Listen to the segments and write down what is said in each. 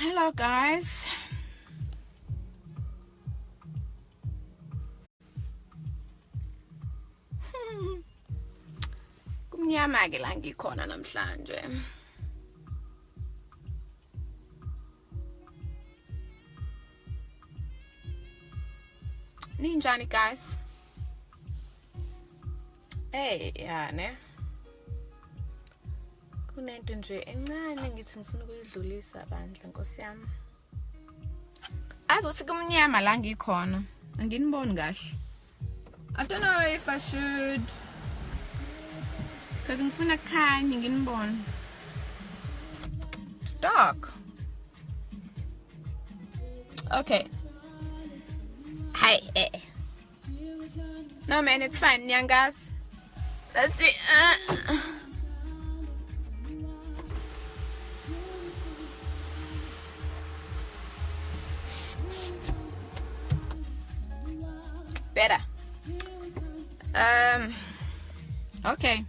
Hello guys. Kumnyama ke la ngikhona namhlanje. Ninjani guys? Hey, ya ne. Kunento nje encane ngithi ngifuna ukuyidlulisa bandla nkosi yami. Azi ukuthi kumnyama la ngikhona. Anginiboni kahle. I don't know if I should, because ngifuna kukhanye nginibone. It's dark. Okay. Hi. Eh. No man, it's fine. Nyangas. Let's see. Better. Okay.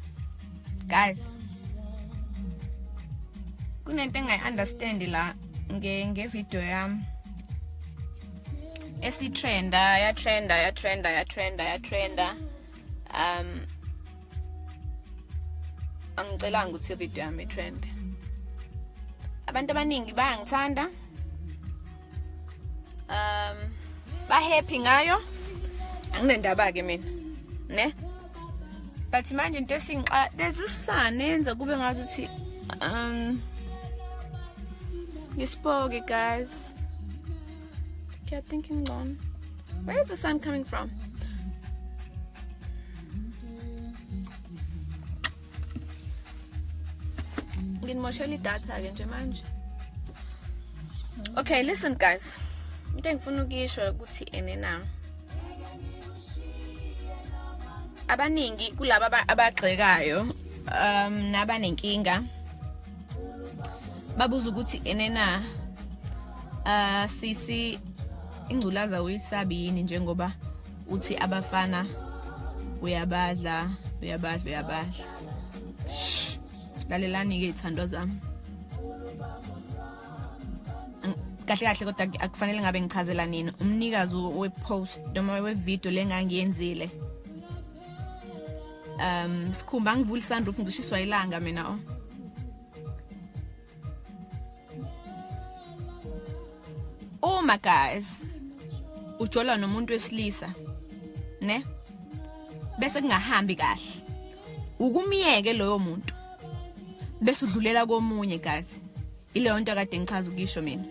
Guys. Kunento engayi-understand la nge-video yami. Esi-trenda, ya-trenda, ya-trenda, ya-trenda, ya-trenda. Angicelanga ukuthi i-video yami i-trend. Abantu abaningi bayangithanda. Ba happy ngayo. Anginendaba ke mina. Ne? But manje into esingixa, there's this sun eyenza kube ngathi ngispoke guys. Okay, I think ngcono. Where is the sun coming from? Nginimoshela idatha ke nje manje. Okay, listen guys. Into engifuna ukuyisho ukuthi ene na. Abaningi kulaba abagxekayo nabanenkinga babuza ukuthi ene na sisi ingculaza uyisabi yini njengoba uthi abafana uyabadla uyabadla uyabadla. Shh. Lalelani ke ithandwa zami. Kahle kahle kodwa akufanele ngabe ngichazela nini umnikazi we-post noma we-video lengangiyenzile. Sikhumba angivula isunroof ngizoshiswa ilanga mina oh. Uma guys ujola nomuntu wesilisa ne bese kungahambi kahle ukumyeke loyo muntu bese udlulela komunye guys. Ileyo nto kade ngichaza ukisho mina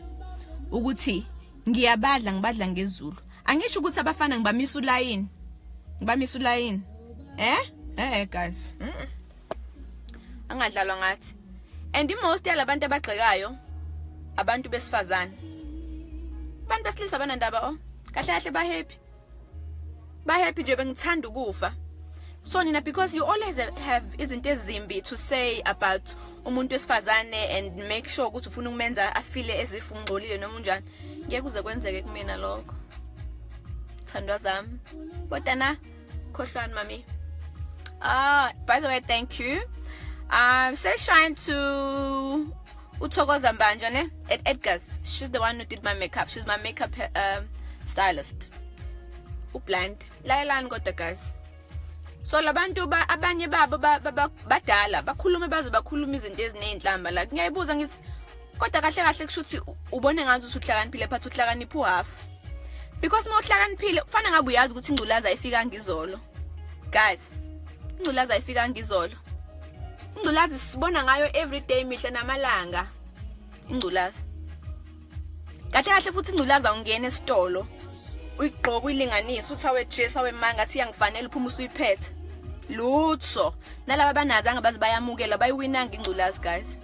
ukuthi ngiyabadla ngibadla ngezulu. Angisho ukuthi abafana ngibamisa ulayini, ngibamisa ulayini. Guys. Angadlalwa ngathi. And most yalabantu abagxekayo abantu besifazane. Abantu besilisa banandaba oh. Kahle kahle ba happy. Ba happy nje bengithanda ukufa. So nina, because you always have izinto ezimbi to say about umuntu wesifazane and make sure ukuthi ufuna ukumenza afile as if ungcolile noma unjani. Ngeke kuze kwenzeke kumina lokho. Thandwa zami. Kodwa na khohlwani mami. By the way, thank you. Say shine to uThokoza Mbanja ne at Edgar's. She's the one who did my makeup. She's my makeup stylist. Ublind. Layelani kodwa guys. So labantu abanye babo badala bakhulume baze bakhuluma izinto ezinenhlamba la. Ngiyayibuza ngithi kodwa kahle kahle kusho ukuthi ubone ngazi ukuthi uhlakaniphile phathi uhlakaniphe uhalf. Because uma uhlakaniphile ufana ngabe uyazi ukuthi ingculaza ayifika ngizolo. Guys, ingculaza ayifika ngizolo. Ingculaza sibona ngayo every day mihla namalanga. Ingculaza. Kahle kahle futhi ingculaza ungena esitolo uyigqoka uyilinganise uthi awe Jesu awe manga athi iyangifanele uphuma usuyiphethe. Lutho. Nalaba abanazi angabazi bayamukela bayiwinanga ingculaza guys.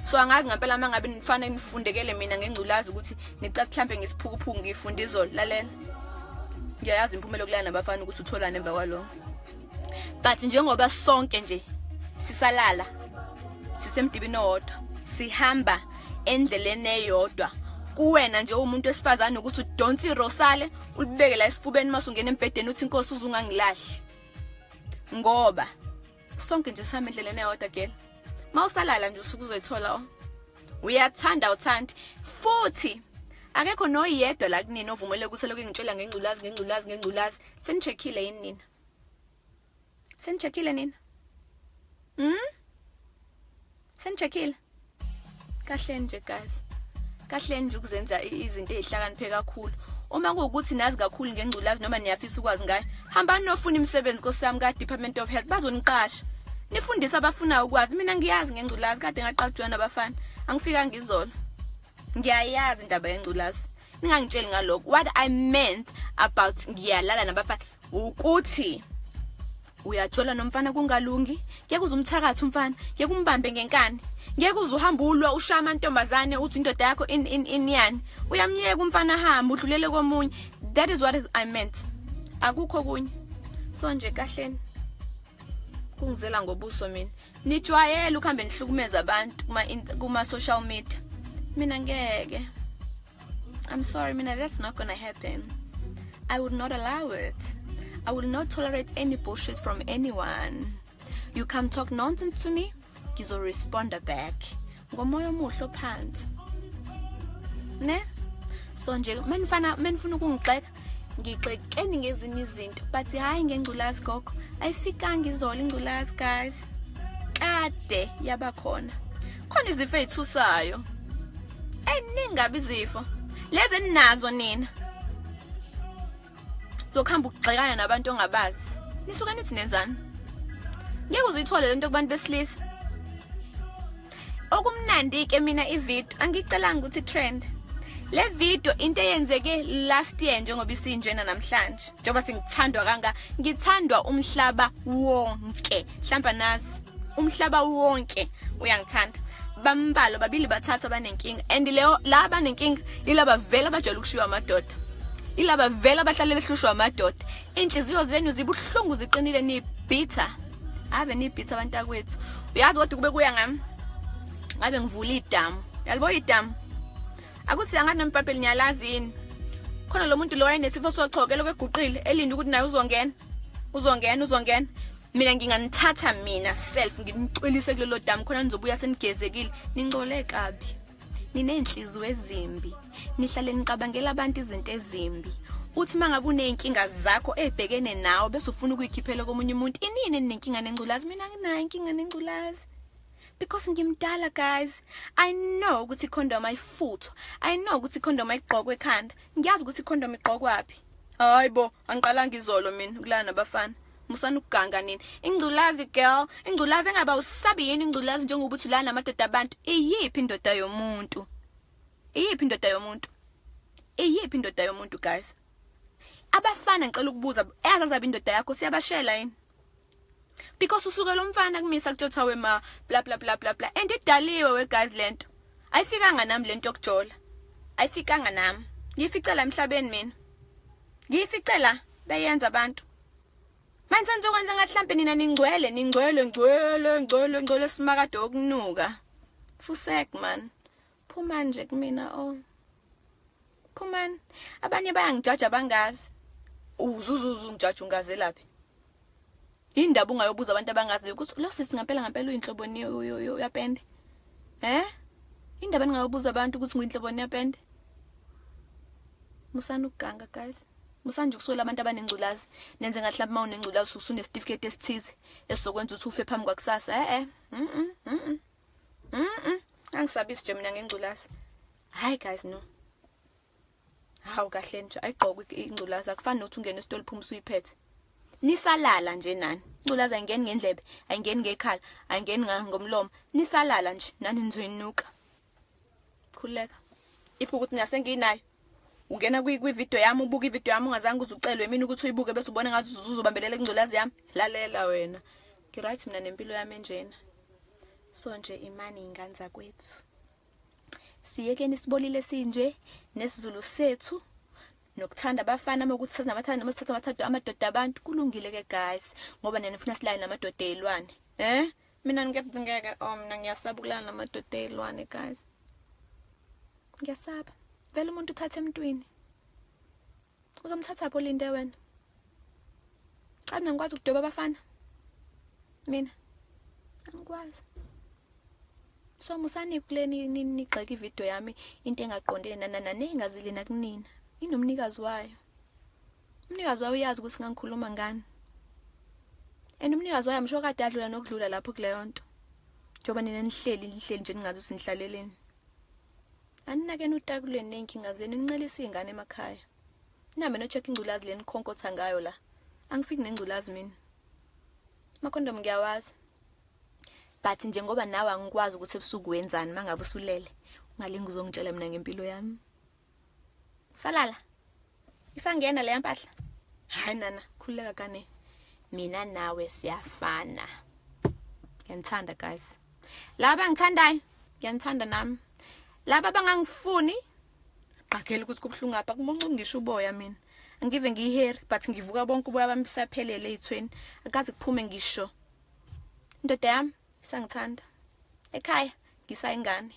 So angazi ngempela mangabe nifanele nifundekele mina ngengculaza ukuthi nicathi mhlambe ngisiphukuphuku ngifunda izolo. Lalela. Ngiyayazi imphumela yokulala nabafana ukuthi utholane emva kwalokho. But njengoba sonke nje sisalala sisemdibini owodwa sihamba endleleni eyodwa, kuwena nje umuntu wesifazane ukuthi udonse irosale ulibeke la esifubeni mase ungena embhedeni uthi inkosi uzungangilahli, ngoba sonke nje sihamba endleleni eyodwa girl. Mawusalala nje usuke uzoyithola oh. Uyathanda uthandi. Futhi akekho noyedwa la kunini ovumele ukuthi lokho ngitshela ngengculazi, ngengculazi, ngengculazi. Senicheckile yini nina? Senicheckile nina? Senicheckile? Kahle nje guys. Kahle nje ukuzenza izinto ezihlakaniphe kakhulu. Uma kuwukuthi nazi kakhulu ngengculazi noma niyafisa ukwazi ngayo, hambani nofuna imisebenzi kosami ka Department of Health, bazoniqasha. Nifundise abafuna ukwazi. Mina ngiyazi ngengculazi, kade ngaqala ukujoyina nabafana. Angifikanga izolo. Ngiyayazi indaba yengculazi. Ningangitsheli ngalokho. What I meant about ngiyalala nabafana ukuthi uyajola nomfana kungalungi, ngeke uze umthakathe umfana, ngeke umbambe ngenkani, ngeke uze uhambe ulwa ushaya amantombazane uthi indoda yakho in in in yani. Uyamyeka umfana ahambe, udlulele komunye. That is what I meant, akukho kunye. So nje kahleni kungizela ngobuso mina. Nijwayele ukuhambe nihlukumeza abantu kuma social media. Mina ngeke, I'm sorry, mina that's not gonna happen. I would not allow it. I will not tolerate any bullshit from anyone. You come talk nonsense to me, ngizoresponda back ngomoya omuhle ophansi, ne? So nje manifana manifuna ukungixeka, ngixekeni ngezinye izinto, but hayi ngengculazi, gogo. Ayifikanga izolo ingculazi guys, kade yaba khona. Khona izifo ezithusayo eningabi, izifo lezi eninazo nina zokuhamba ukugxekana nabantu ongabazi. Nisuke nithi nenzani? Ngeke uzuyithole lento kubantu besilisa. Okumnandi ke mina, ivideo angicelanga ukuthi trend le video, into eyenzeke last year, njengoba isinjena namhlanje, njengoba singithandwa kanga, ngithandwa umhlaba wonke. Mhlawumbe nazi umhlaba wonke uyangithanda. Bambalwa, babili, bathathu abanenkinga, and leyo la abanenkinga ilaba vele abajwayele ukushiywa amadoda, ilaba vele abahlale behlushwa amadoda. Inhliziyo zenu zibuhlungu, ziqinile, ni-bitter, ave ni-bitter abantakwethu. Uyazi kodwa kube kuya ngami, ngabe ngivula idamu. Yalibo idamu, akuthi angathi noma ibhayibheli niyalazi yini. Khona lo muntu lo wayenesifo sochoko, elokhu eguqile elinde ukuthi naye uzongena, uzongena, uzongena. Mina nginganithatha mina self, nginicwilise kulelo damu, khona nizobuya senigezekile. Ningcole kabi, niney'nhliziyo ezimbi, nihlale nicabangela abantu izinto ezimbi. Uthi uma ngabe uney'nkinga zakho ey'bhekene nawe, bese ufuna ukuyikhiphela komunye umuntu. Inini ninenkinga nengculazi? Mina anginayo inkinga nengculazi because ngimdala guys. I know ukuthi icondom ayifuthwa, I know ukuthi icondom ayigqokwe ekhanda, ngiyazi ukuthi icondom igqokwaphi. Hayi bo, angiqalanga izolo mina ukulala nabafana. Musani ukuganga nini. Ingculazi girl, ingculazi engaba usabi yini ingculazi, njengoba uthi ulala namadoda abantu? Iyiphi indoda yomuntu? Iyiphi indoda yomuntu? Iyiphi indoda yomuntu guys? Abafana, ngicela ukubuza, eyazazabi indoda yakho siyabashela yini? Because usuke lo mfana kumisa kutshotha wema bla bla bla bla bla, and idaliwe we guys lento. Ayifikanga nami lento yokujola, ayifikanga nami. Ngiyificela emhlabeni mina, ngiyificela beyenza abantu. Manje senizokwenza ngathi mhlambe nina ningcwele, ningcwele, ngcwele, ngcwele, ngcwele, simakade wokunuka. Fusek man, phuma nje kumina. Oh, phumani. Abanye bayangijaja bangazi. Uzuzuzu ngijaja ungazelaphi? Indaba ungayobuza abantu abangaziyo ukuthi lo sisi ngempela ngempela uyinhloboni yapende. Indaba ningayobuza abantu ukuthi nguyinhloboni yapende. Musani ukuganga guys, musani nje ukuswela abantu abanengculazi, nenze ngathi mhlawumbe uma unengculazi usunesitifiketi esithize esizokwenza ukuthi ufe phambi kwakusasa. Eh eh, angisabisi nje mina ngengculazi. Hayi guys, no. Hawu, kahle nje, ayigqokwe ingculazi. Akufani nokuthi ungene esitolo phuma usuyiphethe. Nisalala nje nani, ingculazi ayingeni ngendlebe, ayingeni ngekhala, ayingeni ngomlomo. Nisalala nje nani nizoyinuka. Khululeka, if ukuthi mina senginayo, ungena kwi-video yami, ubuka ivideo yami ungazange uze ucelwe mina ukuthi uyibuke, bese ubone ngathi uzobambelela ingculazi yami. Lalela wena, ngi-right mina nempilo yami enjena. So nje imani, ingane zakwethu, siyekeni sibolile sinje nesizulu sethu nokuthanda abafana. Uma ukuthi namathanda noma sithatha amathathu amadoda abantu, kulungile ke guys, ngoba nina nifuna silale namadoda eyilwane. Mina ngeke, ngeke. Oh, mina ngiyasaba ukulala namadoda eyilwane guys, ngiyasaba vele. Umuntu uthatha emntwini, uzomthatha pho linde wena? Cha, mina ngikwazi ukudoba abafana, mina angikwazi. So musani kule nigxeka ivideo yami, into engaqondene nanana nengazile nakunina. Inomnikazi wayo. Umnikazi wayo uyazi ukuthi ngangikhuluma ngani. And umnikazi wayo msho kade adlula nokudlula lapho kuleyo nto. Njengoba nina nihleli nihleli nje ningazi ukuthi nihlaleleni. Aninakeni utakulweni ney'nkinga zenu, nincelise iy'ngane emakhaya. Nihambe no-check ingculazi le nikhonkotha ngayo la. Angifiki nengculazi mina. Amakhondomu ngiyawazi. But njengoba nawe angikwazi ukuthi ebusuku wenzani mangabe usulele, ungalingi uzongitshela mina ngempilo yami. Salala. Isangena leya mpahla. Hayi nana, khululeka kane. Mina nawe siyafana. Ngiyanithanda guys. Laba ngithandayo, ngiyanithanda nami. Laba abangangifuni, qagela ukuthi kubuhlungu apha, kumuncu ngisho uboya mina. Angive ngiyiheri but ngivuka bonke uboya bami busaphelele ezithweni. Akaze kuphume ngisho. Indoda yami isangithanda. Ekhaya ngisayingane.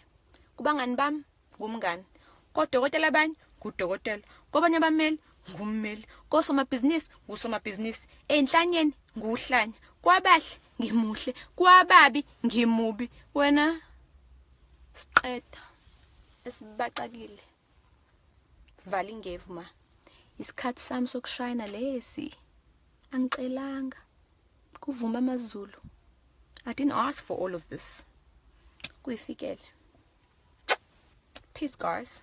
Kubangani bami ngumngani. Kodokotela abanye ngudokotela. Kwabanye abameli ngummeli. Kosomabhizinisi ngusomabhizinisi. Enhlanyeni nguhlanya. Kwabahle ngimuhle, kwababi ngimubi. Wena siqeda esibacakile. Vala ingevu ma. Isikhathi sami sokushayina lesi. Angicelanga. Kuvuma amaZulu. I didn't ask for all of this. Kuyifikele. Peace guys.